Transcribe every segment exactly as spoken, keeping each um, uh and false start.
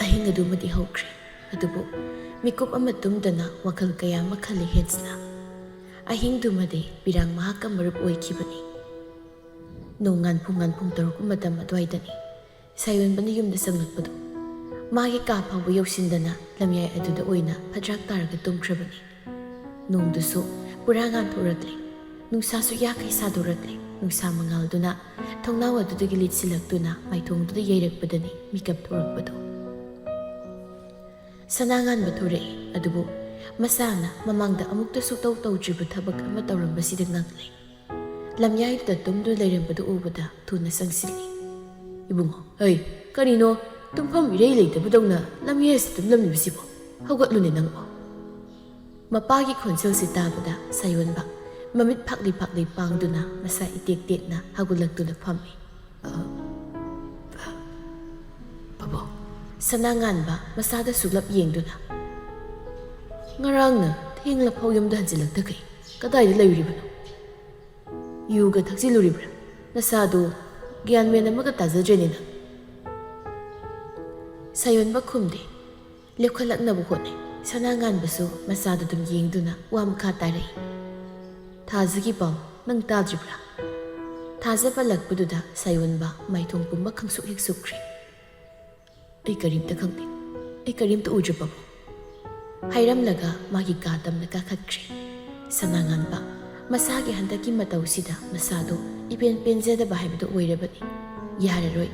ꯑꯍꯤꯡ ꯑꯗꯨꯃꯗꯤ ꯍꯧꯈ꯭ꯔꯦ꯫ ꯑꯗꯨꯕꯨ ꯃꯤꯀꯨꯞ ꯑꯃ ꯇꯨꯝꯗꯅ ꯋꯥꯈꯜ ꯀꯌꯥ ꯑꯃ ꯈꯜꯂꯤ ꯍꯦꯟꯁꯅ꯫ ꯑꯍꯤꯡꯗꯨꯃꯗꯤ ꯄꯤꯔꯥꯡ ꯃꯍꯥꯛꯀ ꯃꯔꯨꯞ ꯑꯣꯏꯈꯤꯕꯅꯤ꯫ ꯅꯣꯡꯉꯥꯟ ꯄꯨꯡ ꯉꯥꯟ ꯄꯨꯡ ꯇꯔꯨꯛ ꯃꯇꯝ ꯑꯗꯨꯋꯥꯏꯗꯅꯤ ꯁꯥꯌꯣꯟꯕꯅ ꯌꯨꯝꯗ ꯆꯪꯂꯛꯄꯗꯨ꯫ ꯃꯥꯒꯤ ꯀꯥ ꯐꯥꯎꯕ ꯌꯧꯁꯤꯟꯗꯅ ꯂꯝꯌꯥꯏ ꯑꯗꯨꯗ ꯑꯣꯏꯅ ꯐꯗ꯭ꯔꯥꯛ ꯇꯥꯔꯒ ꯇꯨꯝꯈ꯭ꯔꯕꯅꯤ꯫ ꯅꯣꯡꯗꯨꯁꯨ ꯄꯨꯔꯥ ꯉꯥꯟꯊꯣꯔꯛꯂꯦ꯫ ꯅꯨꯡꯁꯥꯁꯨ ꯌꯥꯈꯩ ꯁꯥꯗꯣꯔꯛꯂꯦ꯫ ꯅꯨꯡꯁꯥ ꯃꯉꯥꯜꯗꯨꯅ ꯊꯣꯡꯅꯥꯎ ꯑꯗꯨꯗꯒꯤ ꯂꯤꯠꯁꯤꯜꯂꯛꯇꯨꯅ ꯃꯥꯏꯊꯣꯡꯗꯨꯗ ꯌꯩꯔꯛꯄꯗꯅꯤ ꯃꯤꯀꯞ ꯊꯣꯔꯛꯄꯗꯨ꯫ ꯁꯅꯥꯉꯥꯟꯕ ꯊꯣꯔꯛꯏ, ꯑꯗꯨꯕꯨ ꯃꯁꯥꯅ ꯃꯃꯥꯡꯗ ꯑꯃꯨꯛꯇꯁꯨ ꯇꯧ ꯇꯧꯗ꯭ꯔꯤꯕ ꯊꯕꯛ ꯑꯃ ꯇꯧꯔꯝꯕꯁꯤꯗ ꯉꯛꯂꯦ꯫ ꯂꯝꯌꯥꯏꯗꯨꯗ ꯇꯨꯝꯗꯨꯅ ꯂꯩꯔꯝꯕꯗꯨ ꯎꯕꯗ ꯊꯨꯅ ꯆꯪꯁꯤꯜꯂꯤ꯫ "ꯏꯕꯨꯡꯉꯣ, ꯍꯩ, ꯀꯔꯤꯅꯣ ꯇꯨꯝꯐꯝ ꯏꯔꯩ ꯂꯩꯇꯕꯗꯧꯅ ꯂꯝꯌꯥꯏꯁꯤꯗ ꯇꯨꯝꯂꯝꯂꯤꯕꯁꯤꯕꯣ? ꯍꯧꯒꯠꯂꯨꯅꯦ ꯅꯪꯕꯣ!" ꯃꯄꯥꯒꯤ ꯈꯣꯟꯖꯦꯜꯁꯤ ꯇꯥꯕꯗ ꯁꯥꯌꯣꯟꯕ ꯃꯃꯤꯠ ꯐꯥꯛꯂꯤ ꯐꯥꯛꯂꯤ ꯄꯥꯡꯗꯨꯅ ꯃꯁꯥ ꯏꯇꯦꯛ ꯇꯦꯛꯅ ꯍꯧꯒꯠꯂꯛꯇꯨꯅ ꯐꯝꯃꯤ꯫ "ꯑ, ꯑ, ꯄꯥꯕꯨꯡ꯫" ꯁꯅꯥꯉꯥꯟꯕ ꯃꯁꯥꯗ ꯁꯨꯛꯂꯞ ꯌꯦꯡꯗꯨꯅ, "ꯉꯔꯥꯡꯅ ꯊꯦꯡꯂꯐꯥꯎ ꯌꯨꯝꯗ ꯍꯟꯖꯤꯜꯂꯛꯇꯈꯩ ꯀꯗꯥꯏꯗ ꯂꯩꯔꯨꯔꯤꯕꯅꯣ? ꯌꯨꯒ ꯊꯛꯆꯤꯜꯂꯨꯔꯤꯕ꯭ꯔꯥ? ꯅꯁꯥꯗꯨ ꯒ꯭ꯌꯥꯟ ꯃꯦꯟ ꯑꯃꯒ ꯇꯥꯖꯗ꯭ꯔꯦꯅꯦ ꯅꯪ꯫" ꯁꯥꯌꯣꯟꯕ ꯈꯨꯝꯗꯦ꯫ ꯂꯦꯞꯈꯠꯂꯛꯅꯕ ꯍꯣꯠꯅꯩ꯫ ꯁꯅꯥꯉꯥꯟꯕꯁꯨ ꯃꯆꯥꯗꯨ ꯑꯗꯨꯝ ꯌꯦꯡꯗꯨꯅ ꯋꯥ ꯃꯈꯥ ꯇꯥꯔꯛꯏ꯫ "ꯊꯥꯖꯒꯤ ꯄꯥꯎ ꯅꯪ ꯇꯥꯗ꯭ꯔꯤꯕ꯭ꯔꯥ?" ꯊꯥꯖ ꯄꯜꯂꯛꯄꯗꯨꯗ ꯁꯥꯌꯣꯟꯕ ꯃꯥꯏꯊꯣꯡ ꯄꯨꯝꯕ ꯈꯪꯁꯨꯛ ꯍꯦꯛ ꯁꯨꯛꯈ꯭ꯔꯦ꯫ "ꯑꯩ ꯀꯔꯤꯝꯇ ꯈꯪꯗꯦ꯫ ꯑꯩ ꯀꯔꯤꯝꯇ ꯎꯗ꯭ꯔꯦ ꯄꯥꯕꯨꯡ꯫" ꯍꯥꯏꯔꯝꯂꯒ ꯃꯥꯒꯤ ꯀꯥ ꯇꯝꯅ ꯀꯥꯈꯠꯈ꯭ꯔꯦ꯫ ꯁꯅꯥꯉꯥꯟꯕ ꯃꯁꯥꯒꯤ ꯍꯟꯗꯛꯀꯤ ꯃꯇꯧꯁꯤꯗ ꯃꯁꯥꯗꯣ ꯏꯄꯦꯟ ꯄꯦꯟꯖꯗꯕ ꯍꯥꯏꯕꯗꯨ ꯑꯣꯏꯔꯕꯅꯤ꯫ ꯌꯥꯔꯔꯣꯏ,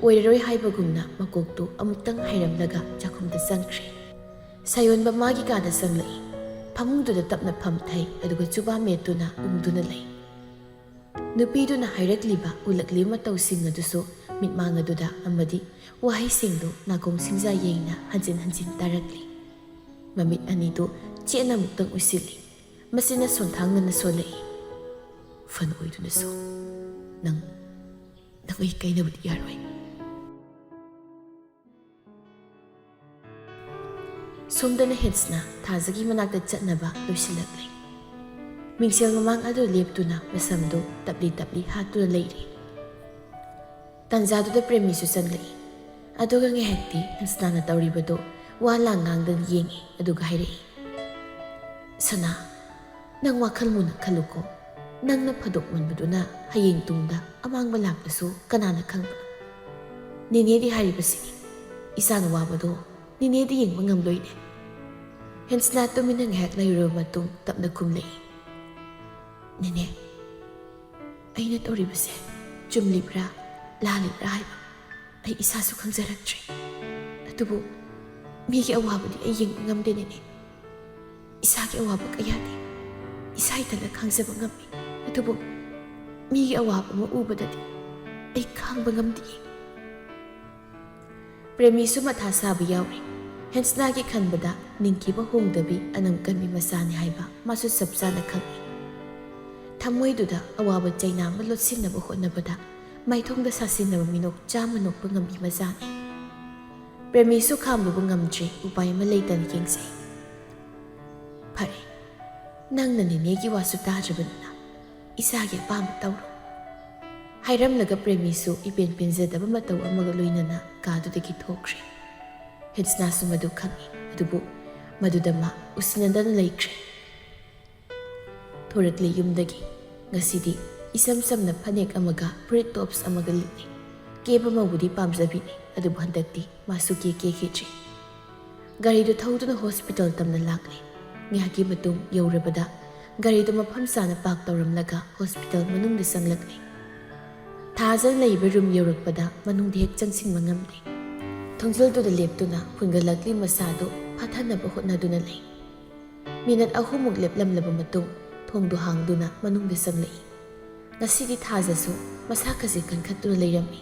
ꯑꯣꯏꯔꯔꯣꯏ ꯍꯥꯏꯕꯒꯨꯝꯅ ꯃꯀꯣꯛꯇꯨ ꯑꯃꯨꯛꯇꯪ ꯍꯥꯏꯔꯝꯂꯒ ꯆꯥꯛꯈꯨꯝꯗ ꯆꯪꯈ꯭ꯔꯦ꯫ ꯁꯥꯌꯣꯟꯕ ꯃꯥꯒꯤ ꯀꯥꯗ ꯆꯪꯂꯛꯏ꯫ ꯐꯃꯨꯡꯗꯨꯗ ꯇꯞꯅ ꯐꯝꯊꯩ, ꯑꯗꯨꯒ ꯆꯨꯕꯥ ꯃꯦꯠꯇꯨꯅ ꯎꯪꯗꯨꯅ ꯂꯩ꯫ ꯅꯨꯄꯤꯗꯨꯅ ꯍꯥꯏꯔꯛꯂꯤꯕ, ꯎꯠꯂꯛꯂꯤꯕ ꯃꯇꯧꯁꯤꯡ ꯑꯗꯨꯁꯨ ꯃꯤꯠꯃꯥꯡ ꯑꯗꯨꯗ ꯑꯃꯗꯤ ꯋꯥꯍꯩꯁꯤꯡꯗꯨ ꯅꯥꯀꯣꯡ ꯁꯤꯡꯖꯥ ꯌꯦꯡꯅ ꯍꯟꯖꯤꯟ ꯍꯟꯖꯤꯟ ꯇꯥꯔꯛꯂꯤ꯫ ꯃꯃꯤꯠ ꯑꯅꯤꯗꯨ ꯆꯦꯠꯅ ꯑꯃꯨꯛꯇꯪ ꯎꯏꯁꯤꯜꯂꯤ꯫ ꯃꯆꯤꯟꯅ ꯁꯣꯟꯊꯥꯡꯅꯅ ꯁꯣꯜꯂꯛꯏ꯫ "ꯐꯅ ꯑꯣꯏꯗꯨꯅꯁꯨ ꯅꯪ, ꯅꯪ ꯑꯩ ꯀꯥꯏꯅꯕꯗꯤ ꯌꯥꯔꯣꯏ꯫" ꯁꯣꯝꯗꯅ ꯍꯦꯟꯁꯅ ꯊꯥꯖꯒꯤ ꯃꯅꯥꯛꯇ ꯆꯠꯅꯕ ꯂꯣꯏꯁꯤꯜꯂꯛꯂꯤ꯫ ꯃꯤꯡꯁꯦꯜ ꯃꯃꯥꯡ ꯑꯗꯨ ꯂꯦꯞꯇꯨꯅ ꯃꯁꯝꯗꯨ ꯇꯞꯂꯤ ꯇꯞꯂꯤ ꯍꯥꯠꯇꯨꯅ ꯂꯩꯔꯤ꯫ ꯇꯥꯟꯖꯥꯗꯨꯗ ꯄ꯭ꯔꯦꯃꯤꯁꯨ ꯆꯪꯂꯛꯏ꯫ ꯑꯗꯨꯒ ꯉꯥꯏꯍꯥꯛꯇꯤ ꯍꯦꯟꯁꯅꯥꯅ ꯇꯧꯔꯤꯕꯗꯨ ꯋꯥ ꯂꯥꯡ ꯉꯥꯡꯗꯅ ꯌꯦꯡꯉꯤ, ꯑꯗꯨꯒ ꯍꯥꯏꯔꯛꯏ, "ꯁꯅꯥ, ꯅꯪ ꯋꯥꯈꯜ ꯃꯨꯟꯅ ꯈꯜꯂꯨꯀꯣ꯫ ꯅꯪꯅ ꯐꯥꯗꯣꯛꯃꯟꯕꯗꯨꯅ ꯍꯌꯦꯡ ꯇꯨꯡꯗ ꯑꯃꯥꯡꯕ ꯂꯥꯛꯄꯁꯨ ꯀꯅꯥꯅ ꯈꯪꯕꯅꯣ? ꯅꯦꯅꯦꯗꯤ ꯍꯥꯏꯔꯤꯕꯁꯤꯅꯤ, ꯏꯆꯥꯅ ꯋꯥꯕꯗꯣ ꯅꯦꯅꯦꯗꯤ ꯌꯦꯡꯕ ꯉꯝꯂꯣꯏꯅꯦ?" ꯍꯦꯟꯁꯅꯥ ꯇꯨꯃꯤꯟꯅ ꯉꯥꯏꯍꯥꯛ ꯂꯩꯔꯨꯔꯕ ꯃꯇꯨꯡ ꯇꯞꯅ ꯈꯨꯝꯂꯛꯏ, "ꯅꯦꯅꯦ, ꯑꯩꯅ ꯇꯧꯔꯤꯕꯁꯦ ꯆꯨꯝꯂꯤꯕ꯭ꯔꯥ ꯂꯥꯜꯂꯤꯕ꯭ꯔꯥ ꯍꯥꯏꯕ ꯑꯩ ꯏꯁꯥꯁꯨ ꯈꯪꯖꯔꯛꯇ꯭ꯔꯦ꯫ ꯑꯗꯨꯕꯨ ꯃꯤꯒꯤ ꯑꯋꯥꯕꯗꯤ ꯑꯩ ꯌꯦꯡꯕ ꯉꯝꯗꯦ, ꯅꯦꯅꯦ꯫ ꯏꯁꯥꯒꯤ ꯑꯋꯥꯕ ꯀꯌꯥꯗꯤ ꯏꯁꯥ ꯏꯊꯟꯇ ꯈꯪꯖꯕ ꯉꯝꯃꯤ, ꯑꯗꯨꯕꯨ ꯃꯤꯒꯤ ꯑꯋꯥꯕ ꯑꯃ ꯎꯕꯗꯗꯤ ꯑꯩ ꯈꯥꯡꯕ ꯉꯝꯗꯦ꯫" ꯄ꯭ꯔꯦꯃꯤꯁꯨ ꯃꯊꯥ ꯁꯥꯕ ꯌꯥꯎꯔꯤ꯫ ꯍꯦꯟꯁꯅꯥꯒꯤ ꯈꯟꯕꯗ ꯅꯤꯡꯊꯤꯕ ꯍꯣꯡꯗꯕꯤ ꯑꯅꯝ ꯀꯟꯕꯤ ꯃꯆꯥꯅꯤ ꯍꯥꯏꯕ ꯃꯥꯁꯨ ꯆꯞ ꯆꯥꯅ ꯈꯪꯏ꯫ ꯊꯃꯣꯏꯗꯨꯗ ꯑꯋꯥꯕ ꯆꯩꯅꯥ ꯑꯃ ꯂꯣꯠꯁꯤꯟꯅꯕ ꯍꯣꯠꯅꯕꯗ ꯃꯥꯏꯊꯣꯡꯗ ꯁꯥꯁꯤꯟꯅꯕ ꯃꯤꯅꯣꯛ ꯆꯥꯝꯃ ꯅꯣꯛꯄ ꯉꯝꯕꯤ ꯃꯆꯥꯅꯤ꯫ ꯄ꯭ꯔꯦꯃꯤꯁꯨ ꯈꯥꯝꯂꯨꯕ ꯉꯝꯗ꯭ꯔꯦ, ꯎꯄꯥꯏ ꯑꯃ ꯂꯩꯇꯅ ꯌꯦꯡꯖꯩ꯫ "ꯐꯔꯦ, ꯅꯪꯅ ꯅꯦꯅꯦꯒꯤ ꯋꯥꯁꯨ ꯇꯥꯗ꯭ꯔꯕꯅꯤꯅ ꯏꯁꯥꯒꯤ ꯑꯄꯥꯝꯕ ꯇꯧꯔꯣ" ꯍꯥꯏꯔꯝꯂꯒ ꯄ꯭ꯔꯦꯃꯤꯁꯨ ꯏꯄꯦꯟ ꯄꯦꯟꯖꯗꯕ ꯃꯇꯧ ꯑꯃꯒ ꯂꯣꯏꯅꯅ ꯀꯥꯗꯨꯗꯒꯤ ꯊꯣꯛꯈ꯭ꯔꯦ꯫ ꯍꯦꯟꯁꯅꯥꯁꯨ ꯃꯗꯨ ꯈꯪꯏ, ꯑꯗꯨꯕꯨ ꯃꯗꯨꯗ ꯃꯥ ꯎꯁꯤꯟꯅꯗꯅ ꯂꯩꯈ꯭ꯔꯦ꯫ ꯊꯣꯔꯛꯂꯦ ꯌꯨꯝꯗꯒꯤ꯫ ꯉꯁꯤꯗꯤ ꯏꯁꯝ ꯁꯝꯅ ꯐꯅꯦꯛ ꯑꯃꯒ ꯐꯨꯔꯤꯠ ꯇꯣꯞꯁ ꯑꯃꯒ ꯂꯤꯠꯂꯤ꯫ ꯀꯦꯕ ꯃꯧꯕꯨꯗꯤ ꯄꯥꯝꯖꯕꯤꯅꯤ, ꯑꯗꯨꯕꯨ ꯍꯟꯗꯛꯇꯤ ꯃꯥꯁꯨ ꯀꯦ ꯀꯦꯈꯤꯗ꯭ꯔꯤ꯫ ꯒꯥꯔꯤꯗꯨ ꯊꯧꯗꯨꯅ ꯍꯣꯁꯄꯤꯇꯥꯜ ꯇꯝꯅ ꯂꯥꯛꯂꯦ꯫ ꯉꯥꯏꯍꯥꯛꯀꯤ ꯃꯇꯨꯡ ꯌꯧꯔꯕꯗ ꯒꯥꯔꯤꯗꯨ ꯃꯐꯝ ꯆꯥꯅ ꯄꯥꯔꯛ ꯇꯧꯔꯝꯂꯒ ꯍꯣꯁꯄꯤꯇꯥꯜ ꯃꯅꯨꯡꯗ ꯆꯪꯂꯛꯂꯦ꯫ ꯊꯥꯖꯅ ꯂꯩꯕ ꯔꯨꯝ ꯌꯧꯔꯛꯄꯗ ꯃꯅꯨꯡꯗ ꯍꯦꯛ ꯆꯪꯁꯤꯟꯕ ꯉꯝꯗꯦ꯫ ꯊꯣꯡꯖꯤꯜꯗꯨꯗ ꯂꯦꯞꯇꯨꯅ ꯍꯨꯟꯒꯠꯂꯛꯂꯤ ꯃꯁꯥꯗꯨ ꯐꯥꯊꯅꯕ ꯍꯣꯠꯅꯗꯨꯅ ꯂꯩ꯫ ꯃꯤꯅꯠ ꯑꯍꯨꯝꯃꯨꯛ ꯂꯦꯞꯂꯝꯂꯕ ꯃꯇꯨꯡ ꯊꯣꯡꯗꯨ ꯍꯥꯡꯗꯨꯅ ꯃꯅꯨꯡꯗ ꯆꯪꯂꯛꯏ꯫ ꯉꯁꯤꯗꯤ ꯊꯥꯖꯁꯨ ꯃꯁꯥ ꯈꯖꯤꯛ ꯀꯟꯈꯠꯇꯨꯅ ꯂꯩꯔꯝꯃꯤ꯫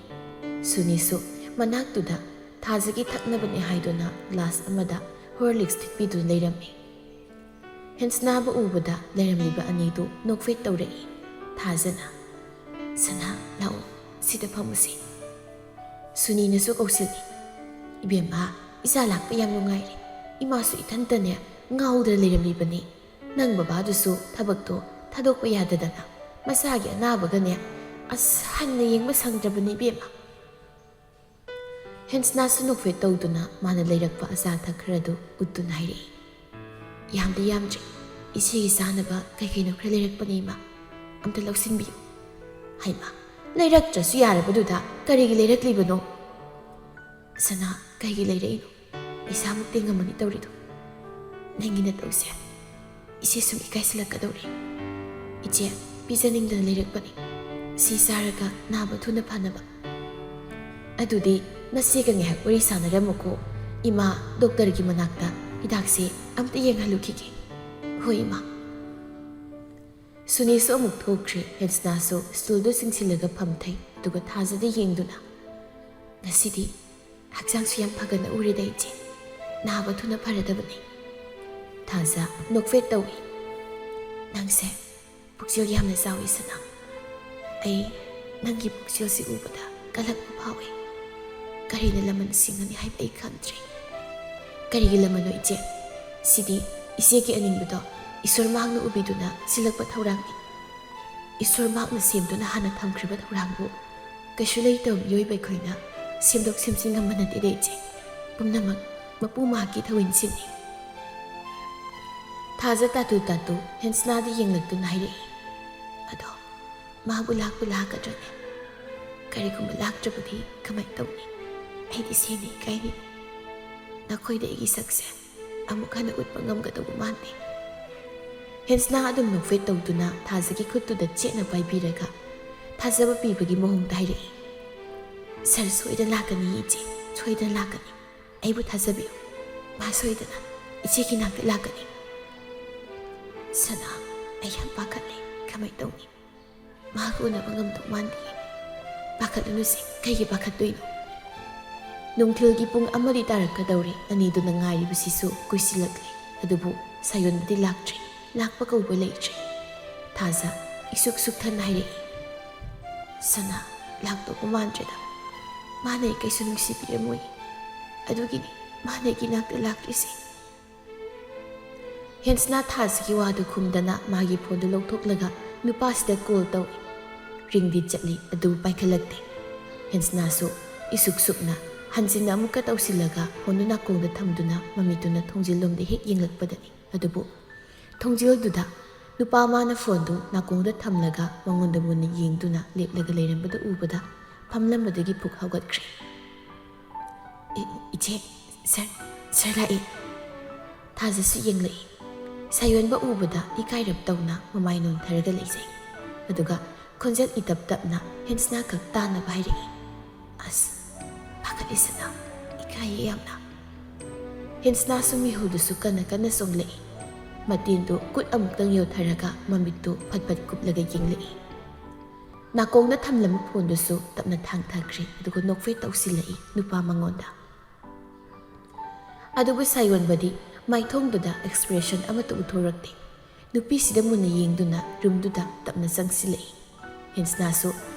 ꯁꯨꯅꯤꯁꯨ ꯃꯅꯥꯛꯇꯨꯗ ꯊꯥꯖꯒꯤ ꯊꯛꯅꯕꯅꯦ ꯍꯥꯏꯗꯨꯅ ꯒ꯭ꯂꯥꯁ ꯑꯃꯗ ꯍꯣꯔꯂꯤꯛꯁ ꯊꯤꯠꯄꯤꯗꯨꯅ ꯂꯩꯔꯝꯃꯤ꯫ ꯍꯦꯟꯁꯅꯥꯕꯨ ꯎꯕꯗ ꯂꯩꯔꯝꯂꯤꯕ ꯑꯅꯤꯗꯨ ꯅꯣꯛꯐꯦꯠ ꯇꯧꯔꯛꯏ꯫ ꯊꯥꯖꯅ, "ꯁꯅꯥ, ꯂꯥꯛꯑꯣ, ꯁꯤꯗ ꯐꯝꯃꯨꯁꯤ꯫" ꯁꯨꯅꯤꯅꯁꯨ ꯀꯧꯁꯤꯜꯂꯤ꯫ "ꯏꯕꯦꯝꯃ, ꯏꯆꯥ ꯂꯥꯛꯄ ꯌꯥꯝ ꯅꯨꯡꯉꯥꯏꯔꯦ꯫ ꯏꯃꯥꯁꯨ ꯏꯊꯟꯇꯅꯦ ꯉꯥꯎꯗꯅ ꯂꯩꯔꯝꯂꯤꯕꯅꯤ꯫ ꯅꯪ ꯕꯕꯥꯗꯨꯁꯨ ꯊꯕꯛꯇꯣ ꯊꯥꯗꯣꯛꯄ ꯌꯥꯗꯗꯅ ꯃꯁꯥꯒꯤ ꯑꯅꯥꯕꯒꯅꯦ ꯑꯁ ꯍꯟꯅ ꯌꯦꯡꯕ ꯁꯪꯗ꯭ꯔꯕꯅꯤ ꯏꯕꯦꯝꯃ꯫" ꯍꯦꯟꯁꯅꯥꯁꯨ ꯅꯣꯛꯐꯦꯠ ꯇꯧꯗꯨꯅ ꯃꯥꯅ ꯂꯩꯔꯛꯄ ꯑꯆꯥ ꯑꯊꯛ ꯈꯔꯗꯨ ꯎꯠꯇꯨꯅ ꯍꯥꯏꯔꯛꯏ꯫ "ꯌꯥꯝꯗꯤ ꯌꯥꯝꯗ꯭ꯔꯦ꯫ ꯏꯆꯦꯒꯤ ꯆꯥꯅꯕ ꯀꯩ ꯀꯩꯅꯣ ꯈꯔ ꯂꯩꯔꯛꯄꯅꯦ, ꯏꯃꯥ꯫ ꯑꯝꯇ ꯂꯧꯁꯤꯟꯕꯤꯌꯨ꯫" "ꯍꯩꯃꯥ, ꯂꯩꯔꯛꯇ꯭ꯔꯁꯨ ꯌꯥꯔꯕꯗꯨꯗ ꯀꯔꯤꯒꯤ ꯂꯩꯔꯛꯂꯤꯕꯅꯣ?" "ꯁꯅꯥ, ꯀꯩꯒꯤ ꯂꯩꯔꯛꯏꯅꯣ? ꯏꯁꯥꯃꯛ ꯇꯦꯡꯉꯝꯃꯅꯤ ꯇꯧꯔꯤꯗꯣ꯫ ꯅꯪꯒꯤ ꯅꯇꯧꯁꯦ ꯏꯆꯦ ꯁꯨꯝ ꯏꯀꯥꯏꯁꯤꯜꯂꯛꯀꯗꯧꯔꯦ꯫ ꯏꯆꯦ, ꯄꯤꯖꯅꯤꯡꯗꯅ ꯂꯩꯔꯛꯄꯅꯤ꯫ ꯁꯤ ꯆꯥꯔꯒ ꯅꯥꯕ ꯊꯨꯅ ꯐꯅꯕ꯫" "ꯑꯗꯨꯗꯤ ꯅꯆꯦꯒ ꯉꯥꯏꯍꯥꯛ ꯋꯥꯔꯤ ꯁꯥꯟꯅꯔꯝꯃꯨꯀꯣ꯫ ꯏꯃꯥ ꯗꯣꯛꯇꯔꯒꯤ ꯃꯅꯥꯛꯇ ꯍꯤꯗꯥꯛꯁꯦ ꯑꯝꯇ ꯌꯦꯡꯍꯜꯂꯨꯈꯤꯒꯦ꯫" "ꯍꯣꯏ, ꯏꯃꯥ꯫" ꯁꯨꯅꯤꯁꯨ ꯑꯃꯨꯛ ꯊꯣꯛꯈ꯭ꯔꯦ꯫ ꯍꯦꯟꯁꯅꯥꯁꯨ ꯁ꯭ꯇꯨꯜꯗꯨ ꯆꯤꯡꯁꯤꯜꯂꯒ ꯐꯝꯊꯩ꯫ ꯑꯗꯨꯒ ꯊꯥꯖꯗ ꯌꯦꯡꯗꯨꯅ, "ꯉꯁꯤꯗꯤ ꯍꯛꯆꯥꯡꯁꯨ ꯌꯥꯝ ꯐꯒꯠꯅ ꯎꯔꯦꯗ ꯏꯆꯦ꯫ ꯅꯥꯕ ꯊꯨꯅ ꯐꯔꯗꯕꯅꯤ꯫" ꯊꯥꯖ ꯅꯣꯛꯐꯦꯠ ꯇꯧꯏ꯫ "ꯅꯪꯁꯦ ꯄꯨꯛꯆꯦꯜ ꯌꯥꯝꯅ ꯆꯥꯎꯏ, ꯁꯅꯥ꯫ ꯑꯩ ꯅꯪꯒꯤ ꯄꯨꯛꯆꯦꯜꯁꯤ ꯎꯕꯗ ꯀꯜꯂꯛꯄ ꯐꯥꯎꯏ꯫ ꯀꯔꯤꯅ ꯂꯃꯟ ꯁꯤꯡꯒꯅꯤ ꯍꯥꯏꯕ ꯑꯩ ꯈꯪꯗ꯭ꯔꯦ꯫" "ꯀꯔꯤꯒꯤ ꯂꯃꯟꯅꯣ, ꯏꯆꯦ? ꯁꯤꯗꯤ ꯏꯆꯦꯒꯤ ꯑꯅꯤꯡꯕꯗꯣ ꯏꯁꯣꯔ ꯃꯍꯥꯛꯅ ꯎꯕꯤꯗꯨꯅ ꯁꯤꯜꯂꯛꯄ ꯊꯧꯔꯥꯡꯅꯤ꯫ ꯏꯁꯣꯔ ꯃꯍꯥꯛꯅ ꯁꯦꯝꯗꯨꯅ ꯍꯥꯟꯅ ꯊꯝꯈ꯭ꯔꯤꯕ ꯊꯧꯔꯥꯡꯕꯨ ꯀꯩꯁꯨ ꯂꯩꯇꯕ ꯃꯤꯑꯣꯏꯕ ꯑꯩꯈꯣꯏꯅ ꯁꯦꯝꯗꯣꯛ ꯁꯦꯝꯖꯤꯟ ꯉꯝꯕ ꯅꯠꯇꯦꯗ, ꯏꯆꯦ꯫ ꯄꯨꯝꯅꯃꯛ ꯃꯄꯨ ꯃꯍꯥꯛꯀꯤ ꯊꯧꯋꯤꯟꯁꯤꯟꯅꯤ꯫" ꯊꯥꯖ ꯇꯥꯇꯨ ꯇꯥꯇꯨ ꯍꯦꯟꯁꯅꯥꯗ ꯌꯦꯡꯂꯛꯇꯨꯅ ꯍꯥꯏꯔꯛꯏ꯫ "ꯑꯗꯣ ꯃꯥꯕꯨ ꯂꯥꯛꯄꯨ ꯂꯥꯛꯀꯗ꯭ꯔꯅꯦ? ꯀꯔꯤꯒꯨꯝꯕ ꯂꯥꯛꯇ꯭ꯔꯕꯗꯤ ꯀꯃꯥꯏ ꯇꯧꯅꯤ? ꯑꯩꯗꯤ ꯁꯦꯡꯅ ꯏꯀꯥꯏꯔꯤ꯫ ꯅꯈꯣꯏꯗ ꯑꯩꯒꯤ ꯁꯛꯁꯦ ꯑꯃꯨꯛ ꯍꯟꯅ ꯎꯠꯄ ꯉꯝꯒꯗꯧꯕ ꯃꯥꯟꯗꯦ꯫" ꯍꯦꯟꯁꯅꯥ ꯑꯗꯨꯝ ꯅꯣꯛꯐꯦꯠ ꯇꯧꯗꯨꯅ ꯊꯥꯖꯒꯤ ꯈꯨꯠꯇꯨꯗ ꯆꯦꯠꯅ ꯄꯥꯏꯕꯤꯔꯒ ꯊꯥꯖꯕ ꯄꯤꯕꯒꯤ ꯃꯑꯣꯡꯗ ꯍꯥꯏꯔꯛꯏ꯫ "ꯁꯔ ꯁꯣꯏꯗꯅ ꯂꯥꯛꯀꯅꯤ, ꯏꯆꯦ, ꯁꯣꯏꯗꯅ ꯂꯥꯛꯀꯅꯤ꯫ ꯑꯩꯕꯨ ꯊꯥꯖꯕꯤꯌꯨ, ꯃꯥ ꯁꯣꯏꯗꯅ ꯏꯆꯦꯒꯤ ꯅꯥꯛꯇ ꯂꯥꯛꯀꯅꯤ꯫" "ꯁꯅꯥ, ꯑꯩ ꯌꯥꯝ ꯄꯥꯈꯠꯂꯦ꯫ ꯀꯃꯥꯏ ꯇꯧꯅꯤ? ꯃꯍꯥꯛ ꯎꯅꯕ ꯉꯝꯗꯧ ꯃꯥꯟꯗꯦ꯫" "ꯄꯥꯈꯠꯂꯨꯅꯨꯁꯦ, ꯀꯩꯒꯤ ꯄꯥꯈꯠꯇꯣꯏꯅꯣ? ꯅꯨꯡꯊꯤꯜꯒꯤ ꯄꯨꯡ ꯑꯃꯗꯤ ꯇꯥꯔꯛꯀꯗꯧꯔꯦ, ꯑꯅꯤꯗꯨꯅ ꯉꯥꯏꯔꯤꯕꯁꯤꯁꯨ ꯀꯨꯏꯁꯤꯜꯂꯛꯂꯦ, ꯑꯗꯨꯕꯨ ꯁꯥꯌꯣꯟꯕꯗꯤ ꯂꯥꯛꯇ꯭ꯔꯤ, ꯂꯥꯛꯄ ꯀꯧꯕ ꯂꯩꯇ꯭ꯔꯤ꯫" ꯊꯥꯖ ꯏꯁꯨꯛ ꯁꯨꯛꯊꯅ ꯍꯥꯏꯔꯛꯏ꯫ "ꯁꯅꯥ, ꯂꯥꯛꯇꯧꯕ ꯃꯥꯟꯗ꯭ꯔꯦꯗ꯫ ꯃꯥꯅ ꯑꯩ ꯀꯩꯁꯨ ꯅꯨꯡꯁꯤꯕꯤꯔꯝꯃꯣꯏ꯫ ꯑꯗꯨꯒꯤꯅꯤ ꯃꯥꯅ ꯑꯩꯒꯤ ꯅꯥꯛꯇ ꯂꯥꯛꯇ꯭ꯔꯤꯁꯦ꯫" ꯍꯦꯟꯁꯅꯥ ꯊꯥꯖꯒꯤ ꯋꯥꯗꯨ ꯈꯨꯝꯗꯅ ꯃꯥꯒꯤ ꯐꯣꯟꯗꯨ ꯂꯧꯊꯣꯛꯂꯒ ꯅꯨꯄꯥꯁꯤꯗ ꯀꯣꯜ ꯇꯧꯏ꯫ ꯔꯤꯡꯗꯤ ꯆꯠꯂꯤ, ꯑꯗꯨꯕꯨ ꯄꯥꯏꯈꯠꯂꯛꯇꯦ꯫ ꯍꯦꯟꯁꯅꯥꯁꯨ ꯏꯁꯨꯛ ꯁꯨꯛꯅ ꯍꯟꯖꯤꯟꯅ ꯑꯃꯨꯛꯀ ꯇꯧꯁꯤꯜꯂꯒ ꯐꯣꯟꯗꯨ ꯅꯥꯀꯣꯡꯗ ꯊꯝꯗꯨꯅ ꯃꯃꯤꯠꯇꯨꯅ ꯊꯣꯡꯖꯤꯜꯂꯣꯝꯗ ꯍꯦꯛ ꯌꯦꯡꯂꯛꯄꯗꯅꯤ꯫ ꯑꯗꯨꯕꯨ ꯊꯣꯡꯖꯤꯜꯗꯨꯗ ꯅꯨꯄꯥ ꯑꯃꯅ ꯐꯣꯟꯗꯨ ꯅꯥꯀꯣꯡꯗ ꯊꯝꯂꯒ ꯃꯉꯣꯟꯗ ꯃꯨꯟꯅ ꯌꯦꯡꯗꯨꯅ ꯂꯦꯞꯂꯒ ꯂꯩꯔꯝꯕꯗꯨ ꯎꯕꯗ ꯐꯝꯂꯝꯕꯗꯒꯤ ꯐꯨꯛ ꯍꯧꯒꯠꯈ꯭ꯔꯦ꯫ "ꯏ-, ꯏꯆꯦ, ꯁꯥꯔ, ꯁꯥꯔ ꯂꯥꯛꯑꯦ꯫" ꯊꯥꯖꯁꯨ ꯌꯦꯡꯂꯛꯏ꯫ ꯁꯥꯌꯣꯟꯕ ꯎꯕꯗ ꯏꯀꯥꯏꯔꯞ ꯇꯧꯅ ꯃꯃꯥꯏ ꯅꯣꯟꯊꯔꯒ ꯂꯩꯖꯩ꯫ ꯑꯗꯨꯒ ꯈꯣꯟꯖꯦꯜ ꯏꯇꯞ ꯇꯞꯅ ꯍꯦꯟꯁꯅꯥ ꯈꯛ ꯇꯥꯅꯕ ꯍꯥꯏꯔꯛꯏ, "ꯑꯁ, ꯄꯥꯈꯠꯂꯤꯁꯤꯅ, ꯏꯀꯥꯏꯌꯦ ꯌꯥꯝꯅ꯫" ꯍꯦꯟꯁꯅꯥꯁꯨ ꯃꯤꯍꯨꯜꯗꯨꯁꯨ ꯀꯟꯅ ꯀꯟꯅ ꯆꯣꯡꯂꯛꯏ꯫ ꯃꯇꯦꯟꯗꯨ ꯈꯨꯠ ꯑꯃꯨꯛꯇꯪ ꯌꯣꯠꯊꯔꯒ ꯃꯃꯤꯠꯇꯨ ꯐꯠ ꯐꯠ ꯀꯨꯞꯂꯒ ꯌꯦꯡꯂꯛꯏ꯫ ꯅꯥꯀꯣꯡꯗ ꯊꯝꯂꯝꯕ ꯐꯣꯟꯗꯨꯁꯨ ꯇꯞꯅ ꯊꯥꯡꯊꯈ꯭ꯔꯦ, ꯑꯗꯨꯒ ꯅꯣꯛꯐꯦꯠ ꯇꯧꯁꯤꯜꯂꯛꯏ ꯅꯨꯄꯥ ꯃꯉꯣꯟꯗ꯫ ꯑꯗꯨꯕꯨ ꯁꯥꯌꯣꯟꯕꯗꯤ ꯃꯥꯏꯊꯣꯡꯗꯨꯗ ꯑꯦꯛꯁꯄ꯭ꯔꯦꯁꯟ ꯑꯃꯠꯇ ꯎꯠꯊꯣꯔꯛꯇꯦ꯫ ꯅꯨꯄꯤꯁꯤꯗ ꯃꯨꯟꯅ ꯌꯦꯡꯗꯨꯅ ꯔꯨꯝꯗꯨꯗ ꯇꯞꯅ ꯆꯪꯁꯤꯜꯂꯛꯏ꯫ ꯍꯦꯟꯁꯅꯥꯁꯨ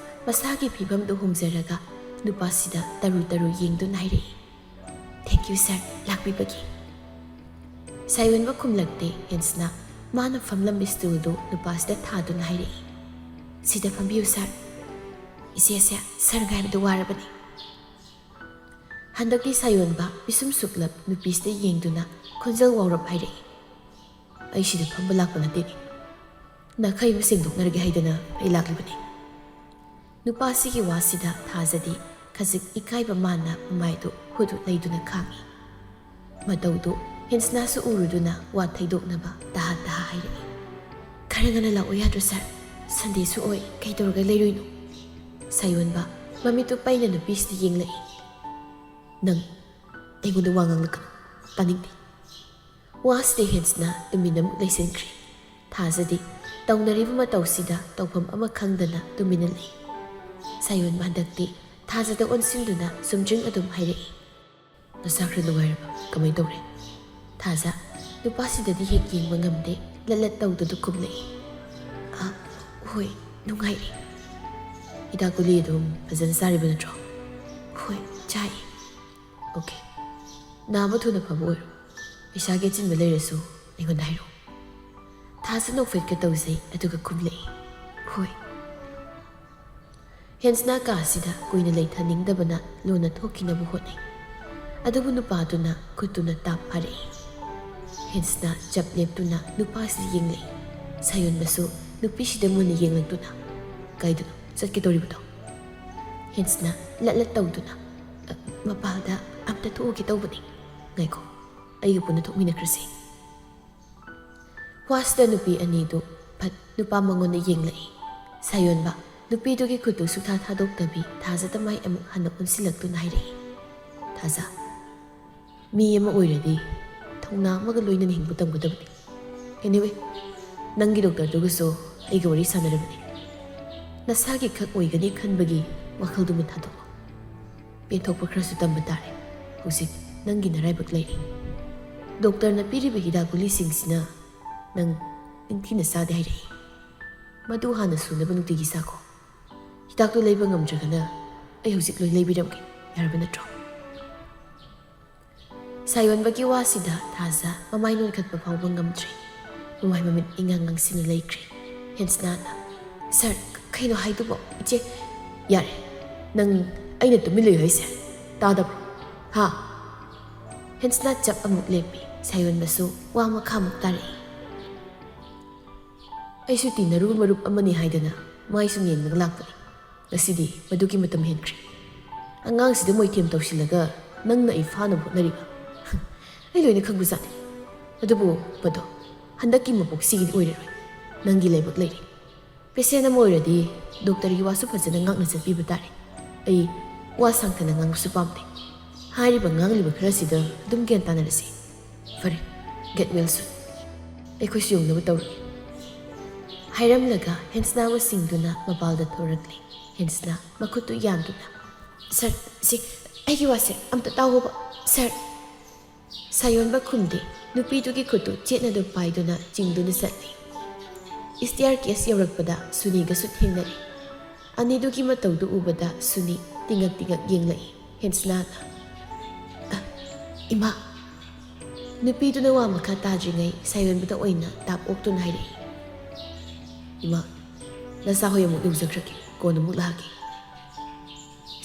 ꯃꯁꯥꯒꯤ ꯐꯤꯕꯝꯗꯨ ꯍꯣꯡꯖꯔꯒ ꯅꯨꯄꯥꯁꯤꯗ ꯇꯔꯨ ꯇꯔꯨ ꯌꯦꯡꯗꯨꯅ ꯍꯥꯏꯔꯛꯏ, "Thank you, sir, ꯂꯥꯛꯄꯤꯕꯒꯤ꯫" ꯁꯥꯌꯣꯟꯕ ꯈꯨꯝꯂꯛꯇꯦ꯫ ꯍꯦꯟꯁꯅꯥ ꯃꯥꯅ ꯐꯝꯂꯝꯕ ꯁ꯭ꯇꯨꯜꯗꯨ ꯅꯨꯄꯥꯁꯤꯗ ꯊꯥꯗꯨꯅ ꯍꯥꯏꯔꯛꯏ, "ꯁꯤꯗ ꯐꯝꯕꯤꯌꯨ, ꯁꯥꯔ꯫ ꯏꯆꯦꯁꯦ ꯁꯥꯔ ꯉꯥꯏꯕꯗ ꯋꯥꯔꯕꯅꯤ꯫" ꯍꯟꯗꯛꯇꯤ ꯁꯥꯌꯣꯟꯕ ꯄꯤꯁꯨꯝ ꯁꯨꯛꯂꯞ ꯅꯨꯄꯤꯁꯤꯗ ꯌꯦꯡꯗꯨꯅ ꯈꯣꯟꯖꯦꯜ ꯋꯥꯎꯔꯞ ꯍꯥꯏꯔꯛꯏ, "ꯑꯩ ꯁꯤꯗ ꯐꯝꯕ ꯂꯥꯛꯄ ꯅꯠꯇꯦꯅꯦ꯫ ꯅꯥꯈꯩ ꯑꯃ ꯁꯦꯡꯗꯣꯛꯅꯔꯒꯦ ꯍꯥꯏꯗꯅ ꯑꯩ ꯂꯥꯛꯂꯤꯕꯅꯤ꯫" ꯅꯨꯄꯥꯁꯤꯒꯤ ꯋꯥꯁꯤꯗ ꯊꯥꯖꯗꯤ ꯈꯖꯤꯛ ꯏꯀꯥꯏꯕ ꯃꯥꯟꯅ ꯃꯃꯥꯏꯗꯨ ꯍꯨꯠ ꯍꯨꯠ ꯂꯩꯗꯨꯅ ꯈꯥꯡꯏ꯫ ꯃꯇꯧꯗꯨ ꯍꯦꯟꯁꯅꯥꯁꯨ ꯎꯔꯨꯗꯨꯅ ꯋꯥ ꯊꯩꯗꯣꯛꯅꯕ ꯇꯍꯥ ꯇꯍꯥ ꯍꯥꯏꯔꯛꯏ, "ꯈꯔ ꯉꯟꯅ ꯂꯥꯛꯑꯣ ꯌꯥꯗ꯭ꯔꯣ, ꯁꯥꯔ? ꯁꯟꯗꯦꯁꯨ ꯑꯣꯏ, ꯀꯩꯗꯧꯔꯒ ꯂꯩꯔꯨꯏꯅꯣ?" ꯁꯥꯌꯣꯟꯕ ꯃꯃꯤꯠꯇꯨ ꯄꯩꯅ ꯅꯨꯄꯤꯁꯤꯗ ꯌꯦꯡꯂꯛꯏ꯫ "ꯅꯪ ꯑꯩꯉꯣꯟꯗ ꯋꯥ ꯉꯥꯡꯂꯛꯀꯅꯨ, ꯇꯥꯅꯤꯡꯗꯦ꯫" ꯋꯥꯁꯤꯗ ꯍꯦꯟꯁꯅꯥ ꯇꯨꯃꯤꯟꯅ ꯑꯃꯨꯛ ꯂꯩꯁꯤꯟꯈ꯭ꯔꯦ꯫ ꯊꯥꯖꯗꯤ ꯇꯧꯅꯔꯤꯕ ꯃꯇꯧꯁꯤꯗ ꯇꯧꯐꯝ ꯑꯃ ꯈꯪꯗꯅ ꯇꯨꯃꯤꯟꯅ ꯂꯩ꯫ ꯁꯥꯌꯣꯟꯕ ꯍꯟꯗꯛꯇꯤ ꯊꯥꯖꯗ ꯑꯣꯟꯁꯤꯟꯗꯨꯅ ꯆꯨꯝꯗ꯭ꯔꯤꯡ ꯑꯗꯨꯝ ꯍꯥꯏꯔꯛꯏ, "ꯅꯁꯥ ꯈꯔ ꯅꯨꯡꯉꯥꯏꯔꯕ? ꯀꯃꯥꯏ ꯇꯧꯔꯦ?" ꯊꯥꯖ ꯅꯨꯄꯥꯁꯤꯗꯗꯤ ꯍꯦꯛ ꯌꯦꯡꯕ ꯉꯝꯗꯦ, ꯂꯠ ꯂꯠ ꯇꯧꯗꯨꯅ ꯈꯨꯝꯂꯛꯏ, "ꯑ, ꯍꯣꯏ, ꯅꯨꯡꯉꯥꯏꯔꯤ꯫" "ꯍꯤꯗꯥꯛ ꯒꯨꯂꯤ ꯑꯗꯨꯝ ꯐꯖꯅ ꯆꯥꯔꯤꯕ ꯅꯠꯇ꯭ꯔꯣ?" "ꯍꯣꯏ, ꯆꯥꯏ꯫" "ꯑꯣꯀꯦ, ꯅꯥꯕ ꯊꯨꯅ ꯐꯕ ꯑꯣꯏꯔꯣ꯫ ꯄꯩꯁꯥꯒꯤ ꯑꯆꯤꯟꯕ ꯂꯩꯔꯁꯨ ꯑꯩꯉꯣꯟꯗ ꯍꯥꯏꯔꯛꯑꯣ꯫" ꯊꯥꯖ ꯅꯣꯛꯐꯦꯠꯀ ꯇꯧꯖꯩ, ꯑꯗꯨꯒ ꯈꯨꯝꯂꯛꯏ, "ꯍꯣꯏ꯫" ꯍꯦꯟꯁꯅ ꯀꯥꯁꯤꯗ ꯀꯨꯏꯅ ꯂꯩꯊꯅꯤꯡꯗꯕꯅ ꯂꯣꯟꯅ ꯊꯣꯛꯈꯤꯅꯕ ꯍꯣꯠꯅꯩ꯫ ꯑꯗꯨꯕꯨ ꯅꯨꯄꯥꯗꯨꯅ ꯈꯨꯠꯇꯨꯅ ꯇꯥꯞ ꯐꯥꯔꯛꯏ꯫ ꯍꯦꯟꯁꯅ ꯆꯞ ꯂꯦꯞꯇꯨꯅ ꯅꯨꯄꯥꯁꯤꯗ ꯌꯦꯡꯂꯛꯏ꯫ ꯁꯥꯌꯣꯟꯕꯁꯨ ꯅꯨꯄꯤꯁꯤꯗ ꯃꯨꯟꯅ ꯌꯦꯡꯂꯛꯇꯨꯅ, "ꯀꯥꯏꯗꯅꯣ ꯆꯠꯀꯦ ꯇꯧꯔꯤꯕꯗꯣ?" ꯍꯦꯟꯁꯅ ꯂꯠ ꯂꯠ ꯇꯧꯗꯨꯅ, "ꯑ, ꯃꯄꯥꯜꯗ ꯑꯝꯇ ꯊꯣꯛꯎꯒꯦ ꯇꯧꯕꯅꯤ꯫ ꯉꯥꯏꯈꯣ, ꯑꯩꯒ ꯄꯨꯟꯅ ꯊꯣꯛꯃꯤꯟꯅꯈ꯭ꯔꯁꯤ꯫" ꯋꯥꯁꯤꯗ ꯅꯨꯄꯤ ꯑꯅꯤꯗꯨ ꯐꯠ ꯅꯨꯄꯥ ꯃꯉꯣꯟꯗ ꯌꯦꯡꯂꯛꯏ꯫ ꯁꯥꯌꯣꯟꯕ ꯅꯨꯄꯤꯗꯨꯒꯤ ꯈꯨꯠꯇꯨ ꯁꯨꯛꯊꯥ ꯊꯥꯗꯣꯛꯇꯕꯤ ꯊꯥꯖꯗ ꯃꯥꯏ ꯑꯃꯨꯛ ꯍꯟꯅ ꯑꯣꯟꯁꯤꯜꯂꯛꯇꯨꯅ ꯍꯥꯏꯔꯛꯏ, "ꯊꯥꯖ, ꯃꯤ ꯑꯃ ꯑꯣꯏꯔꯗꯤ ꯊꯧꯅꯥ ꯑꯃꯒ ꯂꯣꯏꯅꯅ ꯍꯤꯡꯕ ꯇꯝꯒꯗꯕꯅꯤ꯫ Anyway, ꯅꯪꯒꯤ ꯗꯣꯛꯇꯔꯗꯨꯒꯁꯨ ꯑꯩꯒ ꯋꯥꯔꯤ ꯁꯥꯟꯅꯔꯕꯅꯤ꯫ ꯅꯁꯥꯒꯤ ꯈꯛ ꯑꯣꯏꯒꯅꯤ ꯈꯟꯕꯒꯤ ꯋꯥꯈꯜꯗꯨꯃ ꯊꯥꯗꯣꯛꯑꯣ꯫ ꯄꯦꯟꯊꯣꯛꯄ ꯈꯔꯁꯨ ꯇꯝꯕ ꯇꯥꯔꯦ꯫ ꯍꯧꯖꯤꯛ ꯅꯪꯒꯤ ꯅꯔꯥꯏꯕꯛ ꯂꯩꯔꯤ꯫ ꯗꯣꯛꯇꯔꯅ ꯄꯤꯔꯤꯕ ꯍꯤꯗꯥꯛ ꯒꯨꯂꯤꯁꯤꯡꯁꯤꯅ ꯅꯪ ꯅꯤꯡꯊꯤꯅ ꯆꯥꯗꯦ ꯍꯥꯏꯔꯛꯏ꯫ ꯃꯗꯨ ꯍꯥꯟꯅ ꯁꯨꯅꯕ ꯅꯨꯡꯇꯤꯒꯤ ꯆꯥꯈꯣ꯫ ꯍꯤꯗꯥꯛꯇꯨ ꯂꯩꯕ ꯉꯝꯗ꯭ꯔꯒꯅ ꯑꯩ ꯍꯧꯖꯤꯛ ꯂꯣꯏ ꯂꯩꯕꯤꯔꯝꯒꯦ, ꯌꯥꯔꯕ ꯅꯠꯇ꯭ꯔꯣ?" ꯁꯥꯌꯣꯟꯕꯒꯤ ꯋꯥꯁꯤꯗ ꯊꯥꯖ ꯃꯃꯥꯏ ꯅꯣꯏꯈꯠꯄ ꯐꯥꯎꯕ ꯉꯝꯗ꯭ꯔꯦ꯫ ꯃꯃꯥꯏ ꯃꯃꯤꯠ ꯏꯉꯥꯡ ꯉꯥꯡꯁꯤꯟꯅ ꯂꯩꯈ꯭ꯔꯦ꯫ ꯍꯦꯟꯁꯅꯥꯅ, "ꯁꯥꯔ, ꯀꯩꯅꯣ ꯍꯥꯏꯗꯨꯕꯣ? ꯏꯆꯦ, ꯌꯥꯔꯦ꯫ ꯅꯪ ꯑꯩꯅ ꯇꯨꯃꯤꯟ ꯂꯩꯌꯨ ꯍꯥꯏꯁꯦ ꯇꯥꯗꯕ꯭ꯔꯣ? ꯍꯥ?" ꯍꯦꯟꯁꯅꯥ ꯆꯞ ꯑꯃꯨꯛ ꯂꯦꯞꯄꯤ꯫ ꯁꯥꯌꯣꯟꯕꯁꯨ ꯋꯥ ꯃꯈꯥꯃꯨꯛ ꯇꯥꯔꯛꯏ꯫ "ꯑꯩꯁꯨ ꯇꯤꯟꯅꯔꯨꯕ ꯃꯔꯨꯞ ꯑꯃꯅꯤ ꯍꯥꯏꯗꯅ ꯃꯥꯏ ꯁꯨꯝ ꯌꯦꯡꯂꯒ ꯂꯥꯛꯄꯅꯤ꯫ ꯉꯁꯤꯗꯤ ꯃꯗꯨꯒꯤ ꯃꯇꯝ ꯍꯦꯟꯈ꯭ꯔꯦ꯫ ꯑꯉꯥꯡꯁꯤꯗ ꯃꯣꯏꯊꯦꯝ ꯇꯧꯁꯤꯜꯂꯒ ꯅꯪꯅ ꯑꯩ ꯐꯥꯅꯕ ꯍꯣꯠꯅꯔꯤꯕ꯫ ꯑꯩ ꯂꯣꯏꯅ ꯈꯪꯕꯖꯥꯠꯅꯤ꯫ ꯑꯗꯨꯕꯨ ꯄꯗꯣ, ꯍꯟꯗꯛꯀꯤ ꯃꯄꯣꯛꯁꯤꯒꯤꯗꯤ ꯑꯣꯏꯔꯔꯣꯏ꯫ ꯅꯪꯒꯤ ꯂꯥꯏꯕꯛ ꯂꯩꯔꯦ꯫ ꯄꯦꯁꯦꯟ ꯑꯃ ꯑꯣꯏꯔꯗꯤ ꯗꯣꯛꯇꯔꯒꯤ ꯋꯥꯁꯨ ꯐꯖꯅ ꯉꯥꯛꯅ ꯆꯠꯄꯤꯕ ꯇꯥꯔꯦ꯫ ꯑꯩ ꯋꯥ ꯁꯥꯡꯊꯅ ꯉꯥꯡꯕꯁꯨ ꯄꯥꯝꯗꯦ꯫ ꯍꯥꯏꯔꯤꯕ ꯉꯥꯡꯂꯤꯕ ꯈꯔꯁꯤꯗ ꯑꯗꯨꯝ ꯒ꯭ꯌꯥꯟ ꯇꯥꯅꯔꯁꯤ꯫ ꯐꯔꯦ, get well soon꯫ ꯑꯩꯈꯣꯏꯁꯨ ꯌꯧꯅꯕ ꯇꯧꯔꯒꯦ꯫" ꯍꯥꯏꯔꯝꯂꯒ ꯍꯦꯟꯁꯅꯥꯕꯨ ꯁꯤꯡꯗꯨꯅ ꯃꯄꯥꯜꯗ ꯊꯣꯔꯛꯂꯦ꯫ ꯍꯦꯟꯁꯅꯥ ꯃꯈꯨꯠꯇꯨ ꯌꯥꯟꯗꯨꯅ, "ꯁꯥꯔ, ꯁꯤ ꯑꯩꯒꯤ ꯋꯥꯁꯦ ꯑꯝꯇ ꯇꯥꯎꯑꯣꯕ, ꯁꯥꯔ꯫" ꯁꯥꯌꯣꯟꯕ ꯈꯨꯝꯗꯦ꯫ ꯅꯨꯄꯤꯗꯨꯒꯤ ꯈꯨꯠꯇꯨ ꯆꯦꯠꯅꯗꯨ ꯄꯥꯏꯗꯨꯅ ꯆꯤꯡꯗꯨꯅ ꯆꯠꯂꯤ꯫ ꯏꯁꯇꯤꯌꯥꯔ ꯀꯦꯁ ꯌꯧꯔꯛꯄꯗ ꯁꯨꯅꯤꯒꯁꯨ ꯊꯦꯡꯅꯔꯦ꯫ ꯑꯅꯤꯗꯨꯒꯤ ꯃꯇꯧꯗꯨ ꯎꯕꯗ ꯁꯨꯅꯤ ꯇꯤꯉꯛ ꯇꯤꯉꯛ ꯌꯦꯡꯂꯛꯏ꯫ ꯍꯦꯟꯁꯅꯥꯅ, "ꯑ, ꯏꯃꯥ!" ꯅꯨꯄꯤꯗꯨꯅ ꯋꯥ ꯃꯈꯥ ꯇꯥꯗ꯭ꯔꯤꯉꯩ ꯁꯥꯌꯣꯟꯕꯗ ꯑꯣꯏꯅ ꯇꯥꯞ ꯑꯣꯛꯇꯨꯅ ꯍꯥꯏꯔꯛꯏ, "ꯏꯃꯥ, ꯅꯆꯥ ꯍꯣꯏ ꯑꯃꯨꯛ ꯌꯧꯖꯈ꯭ꯔꯒꯦ, ꯀꯣꯟꯅ ꯑꯃꯨꯛ ꯂꯥꯛꯑꯒꯦ꯫"